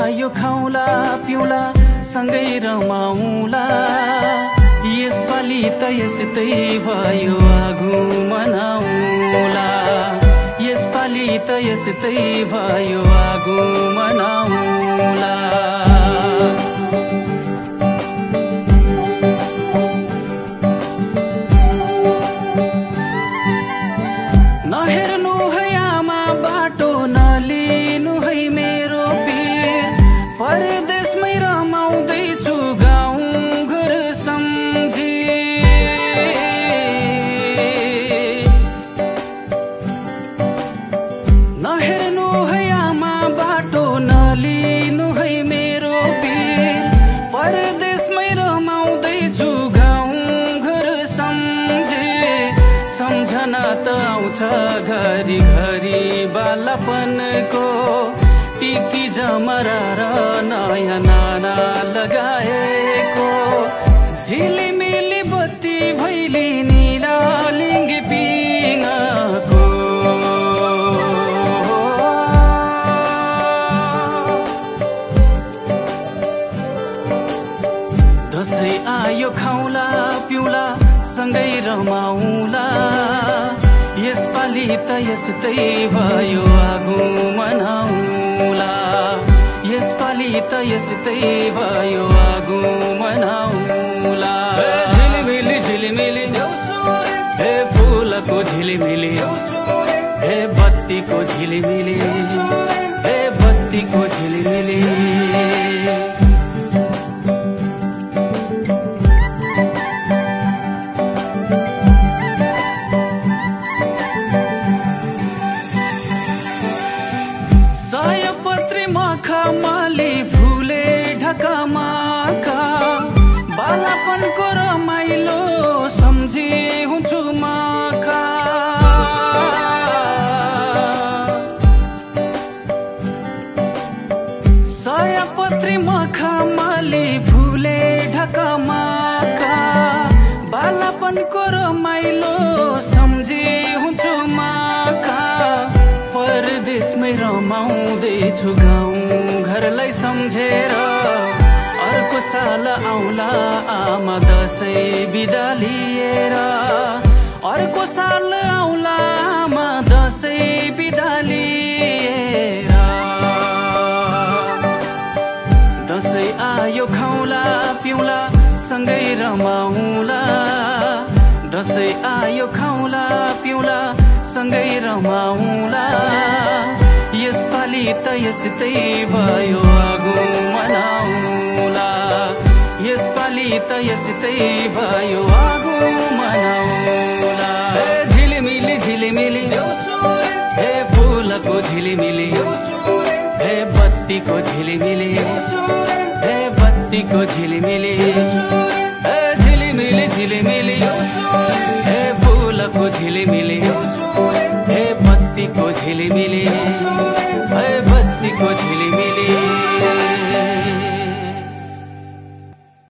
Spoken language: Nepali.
आयो खाउला पिउला सँगै रमाउला यसपालि त यस्तै भयो आगो मनाउला यसपालि त यस्तै भयो आगो मनाउला नहेर्नु है आमा बाटो नलिनु है मेरो पीर परदेशमै रमाउँदैछु गाउँ घर सम्झी नहेर्नु है आमा बाटो नलिनु है मेरो पीर परदेशमै रमाउँदैछु गाउँ घर सम्झी सम्झना त आउँछ घरि घरि बालापनको टिकी जमरा र नयाँ नाना लगाएको झिलिमिली बत्ती भैली निला लिङ्गे पिङको दसैँ आयो खाउला पिउला सँगै रमाउला यसपालि त यस्तै भयो आगो मनाउला यसपालि त यस्तै भयो आगो मनाउला झिलिमिली झिलिमिली हे फुलको झिलिमिली हे बत्तीको झिलिमिली हे बत्तीको झिलिमिली सयपत्री मखमली फुले ढकमाका बालापनको रमाइलो सम्झी हुन्छु मखा सयपत्री मखमली फुले ढकमाका बालापनको रमाइलो सम्झी हुन्छु मखा परदेशमै रमाउँदैछु गाउँ घरलाई सम्झेर अर्को साल आउला आमा दसैँ बिदा लिएर अर्को साल आउला आमा दसैँ बिदा लिएर दसैँ आयो खाउला पिउला सँगै रमाउला दसैँ आयो खाउला पिउला सँगै रमाउला यसपालि त यस्तै भयो आगो मनाउला यसपालि त यस्तै भयो आगो मनाउला झिलिमिली झिलिमिली हे फुलको झिलिमिली हे बत्तीको झिलिमिली हे बत्तीको झिलिमिली झिलिमिली झिलिमिली हे फुलको झिलिमिली हे बत्तीको झिलिमिली हे बत्तीको झिलिमिली